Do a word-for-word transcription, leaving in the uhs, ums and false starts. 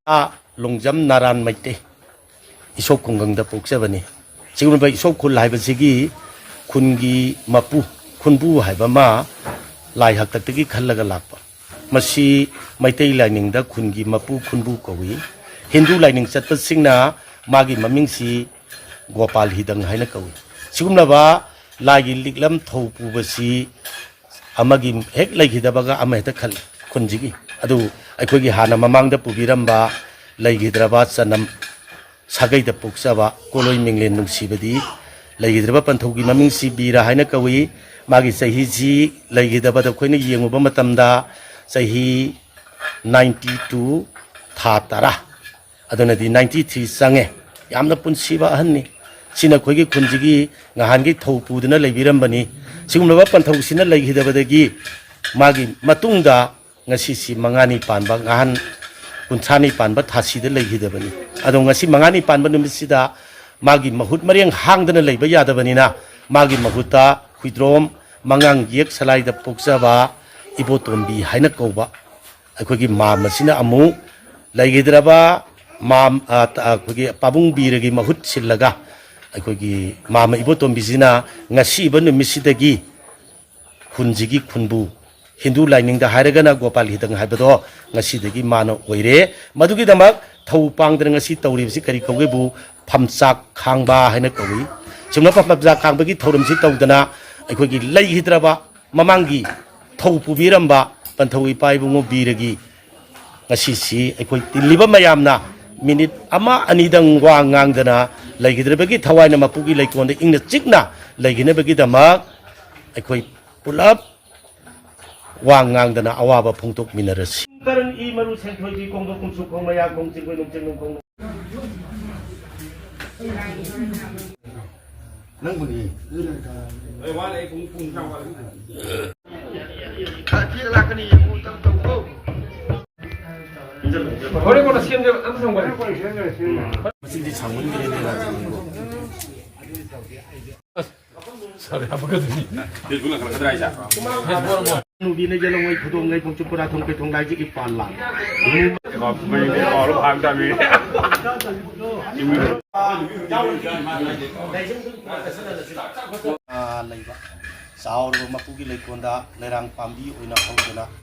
ꯑꯥ, ꯂꯣꯡꯖꯝ ꯅꯥꯔꯥꯟ ꯃꯩꯇꯩ, ꯏꯁꯣꯞ ꯈꯨꯡꯒꯪꯗ ꯄꯣꯛꯆꯕꯅꯤ꯫ ꯁꯤꯒꯨꯝꯂꯕ ꯏꯁꯣꯞ ꯈꯨꯜ ꯍꯥꯏꯕꯁꯤꯒꯤ ꯈꯨꯟꯒꯤ ꯃꯄꯨ, ꯈꯨꯟꯕꯨ ꯍꯥꯏꯕ ꯑꯃ ꯂꯥꯏ ꯍꯥꯛꯇꯛꯇꯒꯤ ꯈꯜꯂꯒ ꯂꯥꯛꯄ꯫ ꯃꯁꯤ ꯃꯩꯇꯩ ꯂꯥꯏꯅꯤꯡꯗ ꯈꯨꯟꯒꯤ ꯃꯄꯨ ꯈꯨꯟꯕꯨ ꯀꯧꯏ꯫ ꯍꯤꯟꯗꯨ ꯂꯥꯏꯅꯤꯡ ꯆꯠꯄꯁꯤꯡꯅ ꯃꯥꯒꯤ ꯃꯃꯤꯡꯁꯤ ꯒꯣꯄꯥꯜ ꯍꯤꯗꯪ ꯍꯥꯏꯅ ꯀꯧꯏ꯫ ꯁꯤꯒꯨꯝꯂꯕ ꯂꯥꯏꯒꯤ ꯂꯤꯛꯂꯝ ꯊꯧ ꯄꯨꯕꯁꯤ ꯑꯃꯒꯤ ꯍꯦꯛ ꯂꯩꯈꯤꯗꯕꯒ ꯑꯃ ꯍꯦꯛꯇ ꯈꯜꯂꯤ ꯈꯨꯟꯁꯤꯒꯤ꯫ ꯑꯗꯨ ꯑꯩꯈꯣꯏꯒꯤ ꯍꯥꯟꯅ ꯃꯃꯥꯡꯗ ꯄꯨꯕꯤꯔꯝꯕ ꯂꯩꯈꯤꯗ꯭ꯔꯕ ꯆꯅꯝ ꯁꯥꯒꯩꯗ ꯄꯣꯛꯆꯕ ꯀꯣꯂꯣꯏ ꯃꯤꯡꯂꯦꯟ ꯅꯨꯡꯁꯤꯕꯗꯤ ꯂꯩꯈꯤꯗ꯭ꯔꯕ ꯄꯟꯊꯧꯒꯤ ꯃꯃꯤꯡꯁꯤ ꯕꯤꯔ ꯍꯥꯏꯅ ꯀꯧꯏ꯫ ꯃꯥꯒꯤ ꯆꯍꯤꯁꯤ ꯂꯩꯈꯤꯗꯕꯗ ꯑꯩꯈꯣꯏꯅ ꯌꯦꯡꯉꯨꯕ ꯃꯇꯝꯗ ꯆꯍꯤ ꯅꯥꯏꯟꯇꯤ ꯇꯨ, ꯊꯥ ꯇꯔꯥ, ꯑꯗꯨꯅꯗꯤ ꯅꯥꯏꯟꯇꯤ ꯊ꯭ꯔꯤ ꯆꯪꯉꯦ꯫ ꯌꯥꯝꯅ ꯄꯨꯟꯁꯤꯕ ꯑꯍꯟꯅꯤ꯫ ꯁꯤꯅ ꯑꯩꯈꯣꯏꯒꯤ ꯈꯨꯟꯁꯤꯒꯤ ꯉꯍꯥꯟꯒꯤ ꯊꯧ ꯄꯨꯗꯨꯅ ꯂꯩꯕꯤꯔꯝꯕꯅꯤ꯫ ꯁꯤꯒꯨꯝꯂꯕ ꯄꯟꯊꯧꯁꯤꯅ ꯂꯩꯈꯤꯗꯕꯗꯒꯤ ꯃꯥꯒꯤ ꯃꯇꯨꯡꯗ ꯉꯁꯤꯁꯤ ꯃꯉꯥꯅꯤ ꯄꯥꯟꯕ, ꯉꯍꯥꯟ ꯀꯨꯟꯊ꯭ꯔꯥꯅꯤ ꯄꯥꯟꯕ ꯊꯥꯁꯤꯗ ꯂꯩꯈꯤꯗꯕꯅꯤ꯫ ꯑꯗꯣ ꯉꯁꯤ ꯃꯉꯥꯅꯤ ꯄꯥꯟꯕ ꯅꯨꯃꯤꯠꯁꯤꯗ ꯃꯥꯒꯤ ꯃꯍꯨꯠ ꯃꯔꯦꯡ ꯍꯥꯡꯗꯅ ꯂꯩꯕ ꯌꯥꯗꯕꯅꯤꯅ ꯃꯥꯒꯤ ꯃꯍꯨꯠꯇ ꯍꯨꯏꯗ꯭ꯔꯣꯝ ꯃꯉꯥꯡ ꯌꯦꯛ ꯁꯂꯥꯏꯗ ꯄꯣꯛꯆꯕ ꯏꯕꯣꯇꯣꯝꯕꯤ ꯍꯥꯏꯅ ꯀꯧꯕ ꯑꯩꯈꯣꯏꯒꯤ ꯃꯥꯝ ꯑꯁꯤꯅ ꯑꯃꯨꯛ ꯂꯩꯈꯤꯗ꯭ꯔꯕ ꯃꯥꯝ, ꯑ, ꯇ-, ꯑꯩꯈꯣꯏꯒꯤ ꯄꯥꯕꯨꯡ ꯕꯤꯔꯒꯤ ꯃꯍꯨꯠ ꯁꯤꯜꯂꯒ ꯑꯩꯈꯣꯏꯒꯤ ꯃꯥꯝꯃ ꯏꯕꯣꯇꯣꯝꯕꯤꯁꯤꯅ ꯉꯁꯤꯕ ꯅꯨꯃꯤꯠꯁꯤꯗꯒꯤ ꯈꯨꯟꯁꯤꯒꯤ ꯈꯨꯟꯕꯨ, ꯍꯤꯟꯗꯨ ꯂꯥꯏꯅꯤꯡꯗ ꯍꯥꯏꯔꯒꯅ ꯒꯣꯄꯥꯜ ꯍꯤꯗꯪ ꯍꯥꯏꯕꯗꯣ ꯉꯁꯤꯗꯒꯤ ꯃꯥꯅ ꯑꯣꯏꯔꯦ꯫ ꯃꯗꯨꯒꯤꯗꯃꯛ ꯊꯧ ꯄꯥꯡꯗꯅ ꯉꯁꯤ ꯇꯧꯔꯤꯕꯁꯤ ꯀꯔꯤ ꯀꯧꯒꯦꯕꯨ ꯐꯝꯆꯥꯛ ꯈꯥꯡꯕ ꯍꯥꯏꯅ ꯀꯧꯏ꯫ ꯁꯨꯝꯅ ꯐꯝꯆꯥꯛ ꯈꯥꯡꯕꯒꯤ ꯊꯧꯔꯝꯁꯤ ꯇꯧꯗꯅ ꯑꯩꯈꯣꯏꯒꯤ ꯂꯩꯈꯤꯗ꯭ꯔꯕ ꯃꯃꯥꯡꯒꯤ ꯊꯧ ꯄꯨꯕꯤꯔꯝꯕ ꯄꯟꯊꯧ ꯏꯄꯥ ꯏꯕꯨꯡꯉꯣ ꯕꯤꯔꯒꯤ ꯉꯁꯤꯁꯤ ꯑꯩꯈꯣꯏ ꯇꯤꯜꯂꯤꯕ ꯃꯌꯥꯝꯅ ꯃꯤꯅꯤꯠ ꯑꯃ ꯑꯅꯤꯗꯪ ꯋꯥ ꯉꯥꯡꯗꯅ ꯂꯩꯈꯤꯗ꯭ꯔꯕꯒꯤ ꯊꯋꯥꯏꯅ ꯃꯄꯨꯒꯤ ꯂꯩꯀꯣꯜꯗ ꯏꯪꯅ ꯆꯤꯛꯅ ꯂꯩꯈꯤꯅꯕꯒꯤꯗꯃꯛ ꯑꯩꯈꯣꯏ ꯄꯨꯂꯞ ꯋꯥ ꯉꯥꯡꯗꯅ ꯑꯋꯥꯕ ꯐꯣꯡꯗꯣꯛꯃꯤꯟꯅꯔꯁꯤ꯫ ꯀꯔꯟ ꯏ ꯃꯔꯨ ꯁꯦꯟꯊꯣꯏꯕꯤ ꯀꯣꯡꯕ ꯀꯨꯝꯁꯨ ꯈꯣꯡ ꯃꯌꯥ ꯈꯣꯡ ꯆꯤꯡꯕ ꯅꯨꯡ ꯆꯤꯡ ꯅꯨꯡ ꯈꯣꯡ ꯅꯪꯕꯨꯅꯤ꯫ ꯃꯁꯤꯗꯤ ꯁꯥꯡꯃꯟꯈ꯭ꯔꯦꯅꯦ ꯔꯥꯖꯦꯟꯗ꯭ꯔꯕꯨ꯫ ꯁꯥꯔ ꯍꯥꯞꯄꯛꯀꯗꯣꯏꯅꯤ꯫ ꯅꯨꯄꯤꯅ ꯌꯦꯜꯍꯧꯉꯩ ꯈꯨꯗꯣꯡꯉꯩ ꯈꯣꯡꯆꯨꯞ ꯄꯨꯔꯥ ꯊꯣꯡ ꯀꯩꯊꯣꯡ ꯂꯥꯏꯖꯒꯤ ꯄꯥꯟ ꯂꯥꯡ꯫ ꯑꯥ, ꯂꯩꯕ ꯆꯥꯎꯔꯕ ꯃꯄꯨꯒꯤ ꯂꯩꯀꯣꯜꯗ ꯂꯩꯔꯥꯡ ꯄꯥꯝꯕꯤ ꯑꯣꯏꯅ ꯍꯧꯗꯨꯅ